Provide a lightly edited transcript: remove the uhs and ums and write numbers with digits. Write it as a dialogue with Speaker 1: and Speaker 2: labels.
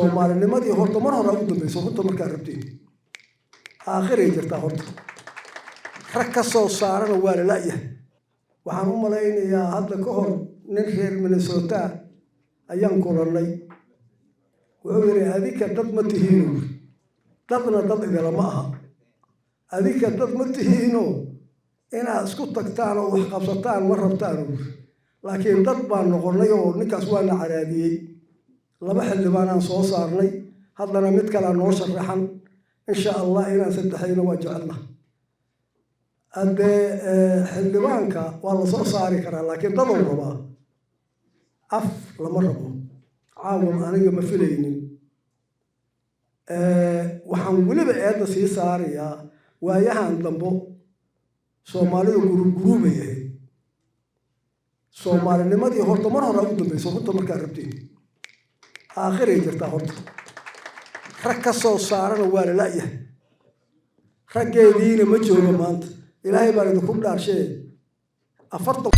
Speaker 1: Soomaalinimadii horta mar hore ugu dambayso. Runta markaa rabtiin, aakhiray jirtaa. Horta rag ka soo saarana waa la la'yahay. Waxaan u malaynayaa hadda ka hor nin reer Minnesota ayaan kulannay. Wuxuu yidhi, "Adika dad ma tihiino, dadna dad idilama aha. Adika dad ma tihiino, inaad isku tagtaan oo wax qabsataan ma rabtaan." Laakiin dad baan noqonnay oo ninkaas waana caraadiyey. Laba xildhibaanaan soo saarnay, haddana mid kalea noo sharaxan. Insha Allah inaan saddexayna waa jecelna. Haddee xildhibaanka waa la soo saari karaa, laakiin dadow rabaa, af lama rabo. Caawa aniga ma filaynin. Waxaan weliba eedda sii saarayaa waayahan dambo Soomaalidu group groupay ahayd. Soomaalinimadii horta mar hore ugu dambayso. Runta markaa rabtiin, aakhiray jirtaa. Horta rag ka soo saarana waa la la'yahay, raggeediina ma joogo maanta. Ilaahay baan idinku dhaarshee, 40.